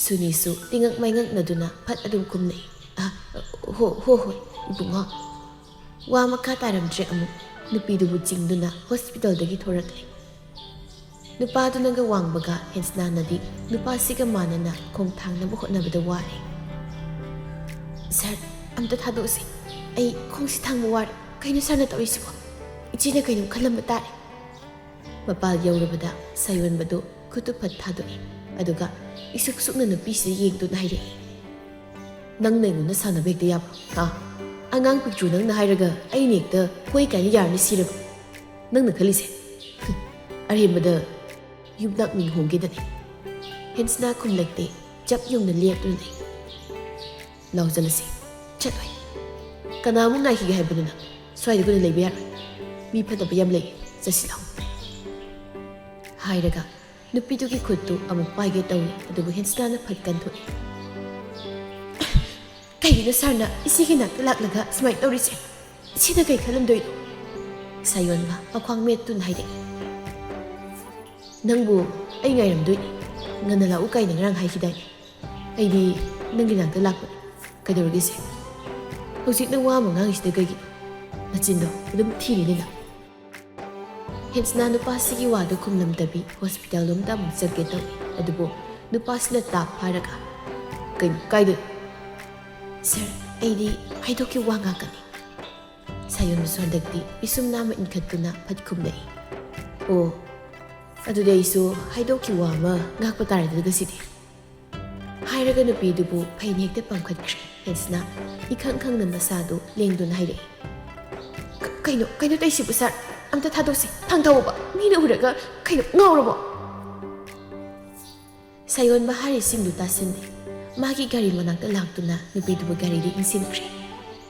ꯁꯨꯅꯤꯁꯨ ꯇꯤꯉꯛ ꯃꯩꯉꯛꯅꯗꯨꯅ ꯐꯠ ꯑꯗꯨꯝ ꯈꯨꯝꯂꯛꯏ꯫ "ꯑ, ꯍꯣ, ꯍꯣ, ꯍꯣꯏ, ꯏꯕꯨꯡꯉꯣ꯫" ꯋꯥ ꯃꯈꯥ ꯇꯥꯔꯝꯗ꯭ꯔꯦ ꯑꯃꯨꯛ꯫ ꯅꯨꯄꯤꯗꯨꯕꯨ ꯆꯤꯡꯗꯨꯅ ꯍꯣꯁꯄꯤꯇꯥꯜꯗꯒꯤ ꯊꯣꯔꯛꯂꯦ꯫ ꯅꯨꯄꯥꯗꯨꯅꯒ ꯋꯥꯡꯕꯒ ꯍꯦꯟꯁꯅꯥꯅꯗꯤ ꯅꯨꯄꯥꯁꯤꯒ ꯃꯥꯟꯅꯅ ꯈꯣꯡ ꯊꯥꯡꯅꯕ ꯍꯣꯠꯅꯕꯗ ꯋꯥꯔꯦ꯫ "ꯁꯥꯔ, ꯑꯝꯇ ꯊꯥꯗꯣꯛꯎꯁꯦ꯫ ꯑꯩ ꯈꯣꯡꯁꯤ ꯊꯥꯡꯕ ꯋꯥꯔꯦ꯫ ꯀꯩꯅꯣ ꯁꯥꯔꯅ ꯇꯧꯔꯤꯁꯤꯕꯣ? ꯏꯆꯦꯅ ꯀꯩꯅꯣꯝ ꯈꯜꯂꯝꯕ ꯇꯥꯔꯦ꯫" ꯃꯄꯥꯜ ꯌꯧꯔꯕꯗ ꯁꯥꯌꯣꯟꯕꯗꯨ ꯈꯨꯠꯇꯨ ꯐꯠ ꯊꯥꯗꯣꯛꯏ꯫ ꯑꯗꯨꯒ ꯏꯁꯨꯛ ꯁꯨꯛꯅ ꯅꯨꯄꯤꯁꯤꯗ ꯌꯦꯡꯗꯨꯅ ꯍꯥꯏꯔꯛꯏ, "ꯅꯪꯅ ꯑꯩꯉꯣꯟꯗ ꯁꯥꯟꯅꯕ ꯍꯦꯛꯇ ꯌꯥꯕ꯭ꯔꯣ? ꯍꯥ? ꯑꯉꯥꯡ ꯄꯤꯛꯇ꯭ꯔꯨ ꯅꯪꯅ ꯍꯥꯏꯔꯒ ꯑꯩꯅ ꯍꯦꯛꯇ ꯍꯣꯏ ꯀꯥꯏꯅ ꯌꯥꯔꯅꯤ ꯁꯤꯔꯕ ꯅꯪꯅ ꯈꯜꯂꯤꯁꯦ?" "ꯍꯨꯝ, ꯑꯔꯦꯝꯕꯗ ꯌꯨꯝꯅꯥꯛ ꯃꯤꯡ ꯍꯣꯡꯒꯦꯗꯅꯤ꯫" ꯍꯦꯟꯁꯅꯥ ꯈꯨꯝꯂꯛꯇꯦ, ꯆꯞ ꯌꯨꯡꯅ ꯂꯦꯞꯇꯨꯅ ꯂꯩ꯫ "ꯂꯥꯎꯖꯜꯂꯁꯤ, ꯆꯠꯂꯣꯏ꯫ ꯀꯅꯥꯃꯨꯛ ꯉꯥꯏꯈꯤꯒꯦ ꯍꯥꯏꯕꯅꯣ ꯅꯪ? ꯁ꯭ꯋꯥꯏꯗ ꯀꯨꯏꯅ ꯂꯩꯕ ꯌꯥꯔꯣꯏ꯫ ꯃꯤ ꯐꯠꯇꯕ ꯌꯥꯝ ꯂꯩ, ꯆꯠꯁꯤ ꯂꯥꯎ꯫" ꯍꯥꯏꯔꯒ ꯅꯨꯄꯤꯗꯨꯒꯤ ꯈꯨꯠꯇꯨ ꯑꯃꯨꯛ ꯄꯥꯏꯒꯦ ꯇꯧꯏ, ꯑꯗꯨꯕꯨ ꯍꯦꯟꯁꯅꯥꯅ ꯐꯠ ꯀꯟꯊꯣꯛꯏ꯫ "ꯀꯩꯒꯤꯅꯣ ꯁꯥꯔꯅ ꯏꯆꯦꯒꯤ ꯅꯥꯛꯇ ꯂꯥꯛꯂꯒ ꯁꯨꯃꯥꯏꯅ ꯇꯧꯔꯤꯁꯦ? ꯏꯆꯦꯅ ꯀꯩ ꯈꯜꯂꯝꯗꯣꯏꯅꯣ?" ꯁꯥꯌꯣꯟꯕ ꯃꯈ꯭ꯋꯥꯡ ꯃꯦꯠꯇꯨꯅ ꯍꯥꯏꯔꯛꯏ꯫ "ꯅꯪꯕꯨ ꯑꯩ ꯉꯥꯏꯔꯝꯗꯣꯏꯅꯤ꯫ ꯉꯟꯅ ꯂꯥꯛꯎ ꯀꯥꯏꯅ ꯉꯔꯥꯡ ꯍꯥꯏꯈꯤꯗꯥꯏꯅꯦ? ꯑꯩꯗꯤ ꯅꯪꯒꯤ ꯅꯥꯛꯇ ꯂꯥꯛꯄꯅꯤ꯫ ꯀꯩꯗꯧꯔꯒꯦ ꯁꯦ? ꯍꯧꯖꯤꯛ ꯅꯪ ꯋꯥ ꯑꯃ ꯉꯥꯡꯉꯤꯁꯤꯅ ꯀꯩꯒꯤꯅꯣ? ꯅꯆꯤꯟꯗꯣ ꯑꯗꯨꯝ ꯊꯤꯔꯤꯅꯦ ꯅꯪ꯫" ꯍꯦꯟꯁꯅꯥ ꯅꯨꯄꯥꯁꯤꯒꯤ ꯋꯥꯗꯨ ꯈꯨꯝꯂꯝꯗꯕꯤ ꯍꯣꯁꯄꯤꯇꯥꯜ ꯂꯣꯝꯗ ꯑꯃꯨꯛ ꯆꯠꯀꯦ ꯇꯧꯏ꯫ ꯑꯗꯨꯕꯨ ꯅꯨꯄꯥꯁꯤꯅ ꯇꯥꯞ ꯐꯥꯔꯒ, "ꯀꯩꯅꯣ, ꯀꯥꯏꯗ?" "ꯁꯥꯔ, ꯑꯩꯗꯤ ꯍꯥꯏꯗꯣꯛꯈꯤꯕ ꯋꯥ ꯉꯥꯛꯀꯅꯤ꯫" ꯁꯥꯌꯣꯟꯕꯁꯨ ꯍꯟꯗꯛꯇꯤ ꯄꯤꯁꯨꯝ ꯅꯥꯝꯃ ꯏꯟꯈꯠꯇꯨꯅ ꯐꯠ ꯈꯨꯝꯂꯛꯏ꯫ "ꯑꯣ, ꯑꯗꯨꯗꯤ ꯑꯩꯁꯨ ꯍꯥꯏꯗꯣꯛꯈꯤꯕ ꯋꯥ ꯑꯃ ꯉꯥꯛꯄ ꯇꯥꯔꯦꯗꯅ ꯉꯁꯤꯗꯤ꯫" ꯍꯥꯏꯔꯒ ꯅꯨꯄꯤꯗꯨꯕꯨ ꯐꯩꯅ ꯍꯦꯛꯇ ꯄꯝꯈꯠꯈ꯭ꯔꯦ꯫ ꯍꯦꯟꯁꯅꯥ ꯏꯈꯪ ꯈꯪꯅ ꯃꯁꯥꯗꯨ ꯂꯦꯡꯗꯨꯅ ꯍꯥꯏꯔꯛꯏ꯫ "ꯀ-, ꯀꯩꯅꯣ, ꯀꯩꯅꯣ ꯇꯧꯏꯁꯤꯕꯨ ꯁꯥꯔ? ꯑꯝꯇ ꯊꯥꯗꯣꯛꯁꯤ, ꯊꯥꯡꯊꯧꯕ꯫ ꯃꯤꯅ ꯎꯔꯒ ꯀꯩꯅꯣ ꯉꯥꯎꯔꯕꯣ?" ꯁꯥꯌꯣꯟꯕ ꯍꯥꯏꯔꯤꯁꯤꯡꯗꯨ ꯇꯥꯁꯤꯟꯗꯦ꯫ ꯃꯥꯒꯤ ꯒꯥꯔꯤ ꯃꯅꯥꯛꯇ ꯂꯥꯛꯇꯨꯅ ꯅꯨꯄꯤꯗꯨꯕꯨ ꯒꯥꯔꯤꯗ ꯏꯟꯁꯤꯟꯈ꯭ꯔꯦ꯫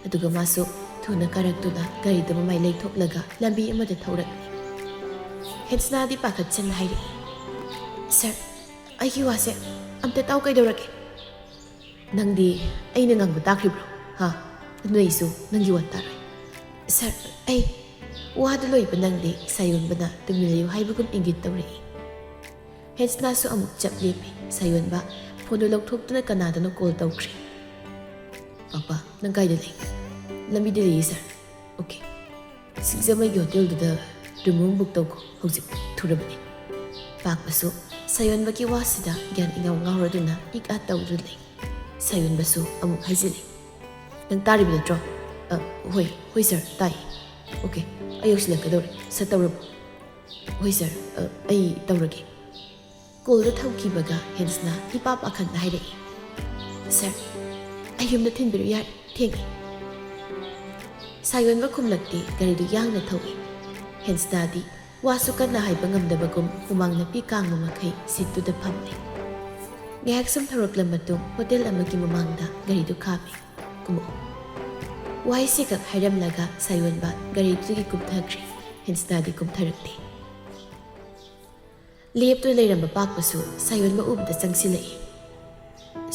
ꯑꯗꯨꯒ ꯃꯥꯁꯨ ꯊꯨꯅ ꯀꯥꯔꯛꯇꯨꯅ ꯒꯥꯔꯤꯗꯨ ꯃꯃꯥꯏ ꯂꯩꯊꯣꯛꯂꯒ ꯂꯝꯕꯤ ꯑꯃꯗ ꯊꯧꯔꯛꯂꯦ꯫ ꯍꯦꯟꯁꯅꯥꯗꯤ ꯄꯥꯈꯠꯆꯅ ꯍꯥꯏꯔꯛꯏ, "ꯁꯥꯔ, ꯑꯩꯒꯤ ꯋꯥꯁꯦ ꯑꯝꯇ ꯇꯥꯎ, ꯀꯩꯗꯧꯔꯒꯦ?" "ꯅꯪꯗꯤ ꯑꯩꯅ ꯉꯥꯡꯕ ꯇꯥꯈ꯭ꯔꯤꯕ꯭ꯔꯣ? ꯍꯥ? ꯑꯗꯨꯅ ꯑꯩꯁꯨ ꯅꯪꯒꯤ ꯋꯥ ꯇꯥꯔꯣꯏ꯫" "ꯁꯥꯔ, ꯑꯩ..." ꯋꯥꯗꯨ ꯂꯣꯏꯕ ꯅꯪꯗꯦ, ꯁꯥꯌꯣꯟꯕꯅ ꯇꯨꯃꯤꯟ ꯂꯩꯌꯨ ꯍꯥꯏꯕꯒꯨꯝ ꯏꯪꯒꯤꯠ ꯇꯧꯔꯛꯏ꯫ ꯍꯦꯟꯁꯅꯥꯁꯨ ꯑꯃꯨꯛ ꯆꯞ ꯂꯦꯞꯄꯤ꯫ ꯁꯥꯌꯣꯟꯕ ꯐꯣꯟꯗꯨ ꯂꯧꯊꯣꯛꯇꯨꯅ ꯀꯅꯥꯗꯅꯣ ꯀꯣꯜ ꯇꯧꯈ꯭ꯔꯦ꯫ "ꯄꯥꯛꯄ, ꯅꯪ ꯀꯥꯏꯗ ꯂꯩ?" "ꯂꯝꯕꯤꯗ ꯂꯩꯌꯦ ꯁꯥꯔ꯫" "ꯑꯣꯀꯦ, ꯁꯤꯡꯖꯃꯩꯒꯤ ꯍꯣꯇꯦꯜꯗꯨꯗ ꯔꯨꯝ ꯑꯃ ꯕꯨꯛ ꯇꯧꯈꯣ, ꯍꯧꯖꯤꯛ ꯊꯨꯔꯕꯅꯤ꯫" ꯄꯥꯛꯄꯁꯨ ꯁꯥꯌꯣꯟꯕꯒꯤ ꯋꯥꯁꯤꯗ ꯒ꯭ꯌꯥꯟ ꯏꯉꯥꯎ ꯉꯥꯎꯔꯗꯨꯅ ꯏꯛ ꯑꯥ ꯇꯧꯗꯨꯅ ꯂꯩ꯫ ꯁꯥꯌꯣꯟꯕꯁꯨ ꯑꯃꯨꯛ ꯍꯥꯏꯖꯤꯜꯂꯤ, "ꯅꯪ ꯇꯥꯔꯤꯕ ꯅꯠꯇ꯭ꯔꯣ? ꯑ, ꯍꯣꯏ, ꯍꯣꯏ ꯁꯥꯔ, ꯇꯥꯏ꯫" "ꯑꯣꯀꯦ, ꯑꯩ ꯌꯧꯁꯤꯜꯂꯛꯀꯗꯧꯔꯦ, ꯁꯠ ꯇꯧꯔꯝꯃꯣ꯫" "ꯍꯣꯏ ꯁꯥꯔ, ꯑ, ꯑꯩ ꯇꯧꯔꯒꯦ꯫" ꯀꯣꯜꯗꯨ ꯊꯝꯈꯤꯕꯒ ꯍꯦꯟꯁꯅ ꯏꯄꯥ ꯄꯥꯈꯠꯅ ꯍꯥꯏꯔꯛꯏ, "ꯁꯥꯔ, ꯑꯩ ꯌꯨꯝꯗ ꯊꯤꯟꯕꯤꯔꯨ ꯌꯥꯔꯦ, ꯊꯦꯡꯉꯦ꯫" ꯁꯥꯌꯣꯟꯕ ꯈꯨꯝꯂꯛꯇꯦ, ꯒꯥꯔꯤꯗꯨ ꯌꯥꯡꯅ ꯊꯧꯏ꯫ ꯍꯦꯟꯁꯅꯥꯗꯤ ꯋꯥꯁꯨ ꯀꯟꯅ ꯍꯥꯏꯕ ꯉꯝꯗꯕꯒꯨꯝ ꯍꯨꯃꯥꯡ ꯅꯞꯄꯤ ꯀꯥꯡꯕ ꯃꯈꯩ ꯁꯤꯠꯇꯨꯗ ꯐꯝꯂꯦ꯫ ꯉꯥꯏꯍꯥꯛ ꯁꯨꯝ ꯊꯧꯔꯛꯂ ꯃꯇꯨꯡ ꯍꯣꯇꯦꯜ ꯑꯃꯒꯤ ꯃꯃꯥꯡꯗ ꯒꯥꯔꯤꯗꯨ ꯈꯥꯝꯃꯤ꯫ "ꯀꯨꯝꯃꯛꯑꯣ꯫" ꯋꯥꯍꯩꯁꯤꯈꯛ ꯍꯥꯏꯔꯝꯂꯒ ꯁꯥꯌꯣꯟꯕ ꯒꯥꯔꯤꯗꯨꯗꯒꯤ ꯀꯨꯝꯊꯈ꯭ꯔꯦ꯫ ꯍꯦꯟꯁꯅꯥꯗꯤ ꯀꯨꯝꯊꯔꯛꯇꯦ꯫ ꯂꯦꯞꯇꯨꯅ ꯂꯩꯔꯝꯕ ꯄꯥꯛꯄꯁꯨ ꯁꯥꯌꯣꯟꯕ ꯎꯕꯗ ꯆꯪꯁꯤꯜꯂꯛꯏ꯫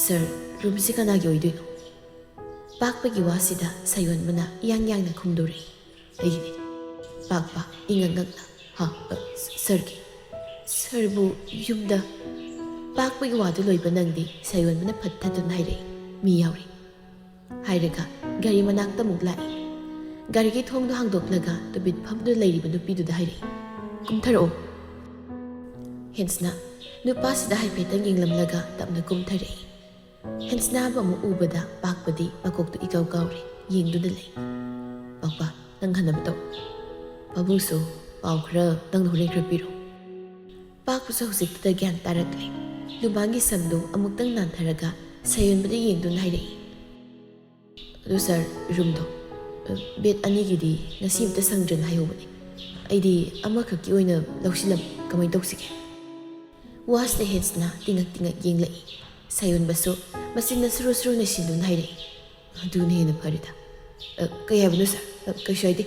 "ꯁꯥꯔ, ꯔꯨꯝꯁꯤ ꯀꯅꯥꯒꯤ ꯑꯣꯏꯗꯣꯏꯅꯣ?" ꯄꯥꯛꯄꯒꯤ ꯋꯥꯁꯤꯗ ꯁꯥꯌꯣꯟꯕꯅ ꯏꯌꯥꯡ ꯌꯥꯡꯅ ꯈꯨꯝꯗꯣꯔꯛꯏ꯫ "ꯑꯩꯒꯤꯅꯤ꯫" ꯄꯥꯛꯄ ꯏꯉꯛ ꯉꯛꯅ, "ꯍꯥ? ꯑ, ꯁꯥꯔꯒꯤ? ꯁꯥꯔꯕꯨ ꯌꯨꯝꯗ?" ꯄꯥꯛꯄꯒꯤ ꯋꯥꯗꯨ ꯂꯣꯏꯕ ꯅꯪꯗꯦ, ꯁꯥꯌꯣꯟꯕꯅ ꯐꯠ ꯊꯠꯇꯨꯅ ꯍꯥꯏꯔꯛꯏ, "ꯃꯤ ꯌꯥꯎꯔꯤ꯫" ꯍꯥꯏꯔꯒ ꯒꯥꯔꯤ ꯃꯅꯥꯛꯇ ꯑꯃꯨꯛ ꯂꯥꯛꯏ꯫ ꯒꯥꯔꯤꯒꯤ ꯊꯣꯡꯗꯨ ꯍꯥꯡꯗꯣꯛꯂꯒ ꯇꯨꯕꯤꯠ ꯐꯝꯗꯨꯅ ꯂꯩꯔꯤꯕ ꯅꯨꯄꯤꯗꯨꯗ ꯍꯥꯏꯔꯛꯏ, "ꯀꯨꯝꯊꯔꯛꯑꯣ꯫" ꯍꯦꯟꯁꯅ ꯅꯨꯄꯥꯁꯤꯗ ꯍꯥꯏꯐꯦꯠꯇꯪ ꯌꯦꯡꯂꯝꯂꯒ ꯇꯞꯅ ꯀꯨꯝꯊꯔꯛꯏ꯫ ꯍꯦꯟꯁꯅꯥꯕꯨ ꯑꯃꯨꯛ ꯎꯕꯗ ꯄꯥꯛꯄꯗꯤ ꯃꯀꯣꯛꯇꯨ ꯏꯀꯥꯎ ꯀꯥꯎꯔꯦ, ꯌꯦꯡꯗꯨꯅ ꯂꯩ꯫ "ꯄꯥꯛꯄ, ꯅꯪ ꯍꯟꯅꯕ ꯇꯧ꯫ ꯄꯥꯕꯨꯡꯁꯨ ꯄꯥꯎ ꯈꯔ ꯅꯪꯅ ꯍꯣꯔꯦꯟ ꯈꯔ ꯄꯤꯔꯣ꯫" ꯄꯥꯛꯄꯁꯨ ꯍꯧꯖꯤꯛꯇꯨꯗ ꯒ꯭ꯌꯥꯟ ꯇꯥꯔꯛꯂꯦ꯫ ꯂꯨꯃꯥꯡꯒꯤ ꯁꯝꯗꯨ ꯑꯃꯨꯛꯇꯪ ꯅꯥꯟꯊꯔꯒ ꯁꯥꯌꯣꯟꯕꯗ ꯌꯦꯡꯗꯨꯅ ꯍꯥꯏꯔꯛꯏ, "ꯑꯗꯨ ꯁꯥꯔ, ꯔꯨꯝꯗꯣ, ꯑ, ꯕꯦꯗ ꯑꯅꯤꯒꯤꯗꯤ ꯉꯁꯤ ꯑꯝꯇ ꯁꯪꯗ꯭ꯔꯦꯅ ꯍꯥꯏꯍꯧꯕꯅꯦ꯫ ꯑꯩꯗꯤ ꯑꯃꯈꯛꯀꯤ ꯑꯣꯏꯅ ꯂꯧꯁꯤꯜꯂꯝꯃꯦ꯫ ꯀꯃꯥꯏꯅ ꯇꯧꯁꯤꯒꯦ?" ꯋꯥꯁꯇ ꯍꯦꯟꯁꯅ ꯇꯤꯡꯉꯛ ꯇꯤꯡꯉꯛ ꯌꯦꯡꯂꯛꯏ꯫ ꯁꯥꯌꯣꯟꯕꯁꯨ ꯃꯆꯤꯟꯅ ꯁꯨꯔꯨ ꯁꯨꯔꯨ ꯅꯩꯁꯤꯟꯗꯨꯅ ꯍꯥꯏꯔꯛꯏ, "ꯑꯗꯨꯅ ꯍꯦꯟꯅ ꯐꯔꯦꯗ꯫ ꯑ, ꯀꯩ ꯍꯥꯏꯕꯅꯣ ꯁꯥꯔ? ꯑ, ꯀꯩꯁꯨ ꯍꯥꯏꯗꯦ꯫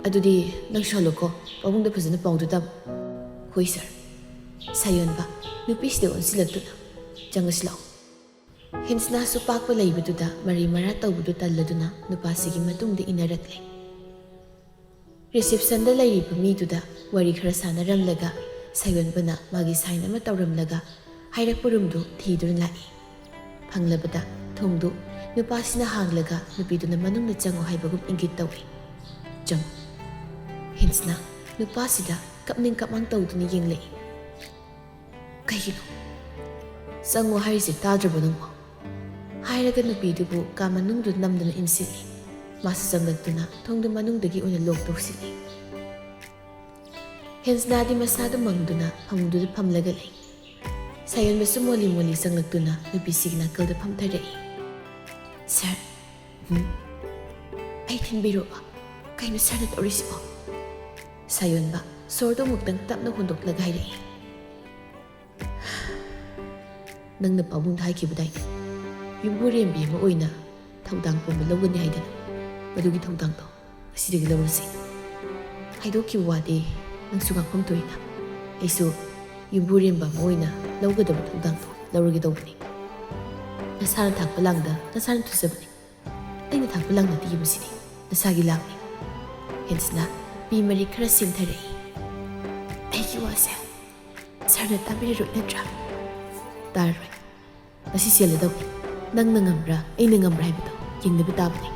ꯑꯗꯨꯗꯤ ꯅꯪꯁꯨ ꯍꯜꯂꯣꯀꯣ, ꯄꯥꯕꯨꯡꯗ ꯐꯖꯅ ꯄꯥꯎꯗꯨ ꯇꯝꯃꯨ꯫" "ꯍꯣꯏ ꯁꯥꯔ꯫" ꯁꯥꯌꯣꯟꯕ ꯅꯨꯄꯤꯁꯤꯗ ꯑꯣꯟꯁꯤꯜꯂꯛꯇꯨꯅ, "ꯆꯪꯉꯁꯤ ꯂꯥꯛꯑꯣ꯫" ꯍꯦꯟꯁꯅꯥꯁꯨ ꯄꯥꯛꯄ ꯂꯩꯕꯗꯨꯗ ꯃꯔꯩ ꯃꯔꯥ ꯇꯧꯕꯗꯨ ꯇꯜꯂꯗꯨꯅ ꯅꯨꯄꯥꯁꯤꯒꯤ ꯃꯇꯨꯡꯗ ꯏꯟꯅꯔꯛꯂꯦ꯫ ꯔꯤꯁꯦꯞꯁꯟꯗ ꯂꯩꯔꯤꯕ ꯃꯤꯗꯨꯗ ꯋꯥꯔꯤ ꯈꯔ ꯁꯥꯟꯅꯔꯝꯂꯒ ꯁꯥꯌꯣꯟꯕꯅ ꯃꯥꯒꯤ ꯁꯥꯏꯟ ꯑꯃ ꯇꯧꯔꯝꯂꯒ ꯍꯥꯏꯔꯛꯄ ꯔꯨꯝꯗꯨ ꯊꯤꯗꯨꯅ ꯂꯥꯛꯏ꯫ ꯐꯪꯂꯕꯗ ꯊꯣꯡꯗꯨ ꯅꯨꯄꯥꯁꯤꯅ ꯍꯥꯡꯂꯒ ꯅꯨꯄꯤꯗꯨꯅ ꯃꯅꯨꯡꯗ ꯆꯪꯉꯨ ꯍꯥꯏꯕꯒꯨꯝ ꯏꯪꯒꯤꯠ ꯇꯧꯏ꯫ ꯆꯪꯉꯨ꯫ ꯍꯤꯟꯁꯅ ꯅꯨꯄꯥꯁꯤꯗ ꯀꯞꯅꯤꯡ ꯀꯞꯃꯥꯡ ꯇꯧꯗꯨꯅ ꯌꯦꯡꯂꯛꯏ꯫ "ꯀꯩꯒꯤꯅꯣ? ꯆꯪꯉꯣ ꯍꯥꯏꯔꯤꯁꯦ ꯇꯥꯗ꯭ꯔꯕꯣ ꯅꯪꯕꯣ?" ꯍꯥꯏꯔꯒ ꯅꯨꯄꯤꯗꯨꯕꯨ ꯀꯥ ꯃꯅꯨꯡꯗ ꯅꯝꯗꯨꯅ ꯏꯟꯁꯤꯜꯂꯤ꯫ ꯃꯥꯁꯨ ꯆꯪꯂꯛꯇꯨꯅ ꯊꯣꯡꯗꯨ ꯃꯅꯨꯡꯗꯒꯤ ꯑꯣꯏꯅ ꯂꯣꯛ ꯇꯧꯁꯤꯜꯂꯤ꯫ ꯍꯦꯟꯁꯅꯥꯗꯤ ꯃꯁꯥꯗꯨ ꯃꯪꯗꯨꯅ ꯐꯃꯨꯡꯗꯨꯗ ꯐꯝꯂꯒ ꯂꯩ꯫ ꯁꯥꯌꯣꯟꯕꯁꯨ ꯃꯣꯂꯤ ꯃꯣꯂꯤ ꯆꯪꯂꯛꯇꯨꯅ ꯅꯨꯄꯤꯁꯤꯒꯤ ꯅꯥꯀꯜꯗ ꯐꯝꯊꯔꯛꯏ꯫ "ꯁꯥꯔ, ꯎꯝ? ꯑꯩ ꯊꯤꯟꯕꯤꯔꯛꯑꯣ꯫ ꯀꯩꯅꯣ ꯁꯥꯔꯅ ꯇꯧꯔꯤꯁꯤꯕꯣ?" ꯁꯥꯌꯣꯟꯕ ꯁꯣꯔꯗꯨ ꯑꯃꯨꯛꯇꯪ ꯇꯞꯅ ꯍꯣꯟꯗꯣꯛꯂꯒ ꯍꯥꯏꯔꯛꯏ꯫ "ꯅꯪꯅ ꯄꯥꯕꯨꯡꯗ ꯍꯥꯏꯈꯤꯕꯗꯥꯏꯅꯦ, ꯌꯨꯝꯕꯨꯔꯦꯝꯕꯤ ꯑꯃ ꯑꯣꯏꯅ ꯊꯧꯗꯥꯡ ꯄꯨꯝꯕ ꯂꯧꯒꯅꯤ ꯍꯥꯏꯗꯅ꯫ ꯃꯗꯨꯒꯤ ꯊꯧꯗꯥꯡꯗꯣ ꯉꯁꯤꯗꯒꯤ ꯂꯧꯔꯁꯤ꯫ ꯍꯥꯏꯗꯣꯛꯈꯤꯕ ꯋꯥꯗꯤ ꯅꯪꯁꯨ ꯉꯥꯡꯐꯝ ꯊꯣꯛꯏꯅ꯫ ꯑꯩꯁꯨ ꯌꯨꯝꯕꯨꯔꯦꯝꯕ ꯑꯃ ꯑꯣꯏꯅ ꯂꯧꯒꯗꯕ ꯊꯧꯗꯥꯡꯗꯣ ꯂꯧꯔꯒꯦ ꯇꯧꯕꯅꯤ꯫ ꯅꯁꯥꯅ ꯊꯥꯛꯄ ꯂꯥꯡꯗ ꯅꯁꯥꯅ ꯊꯨꯖꯕꯅꯤ꯫ ꯑꯩꯅ ꯊꯥꯛꯄ ꯂꯥꯡ ꯅꯠꯇꯤꯌꯦ ꯃꯁꯤꯗꯤ, ꯅꯁꯥꯒꯤ ꯂꯥꯡꯅꯤ꯫" ꯍꯦꯟꯁꯅ ꯄꯤ ꯃꯔꯤ ꯈꯔ ꯁꯦꯝꯊꯔꯛꯏ꯫ "ꯑꯩꯒꯤ ꯋꯥꯁꯦ ꯁꯥꯔꯅ ꯇꯥꯕꯤꯔꯔꯣꯏ ꯅꯠꯇ꯭ꯔꯥ?" "ꯇꯥꯔꯔꯣꯏ꯫ ꯉꯁꯤ ꯆꯦꯜꯂꯗꯧꯅꯤ꯫ ꯅꯪꯅ ꯉꯝꯕ꯭ꯔꯥ, ꯑꯩꯅ ꯉꯝꯕ꯭ꯔꯥ ꯍꯥꯏꯕꯗꯣ ꯌꯦꯡꯅꯕ ꯇꯥꯕꯅꯤ꯫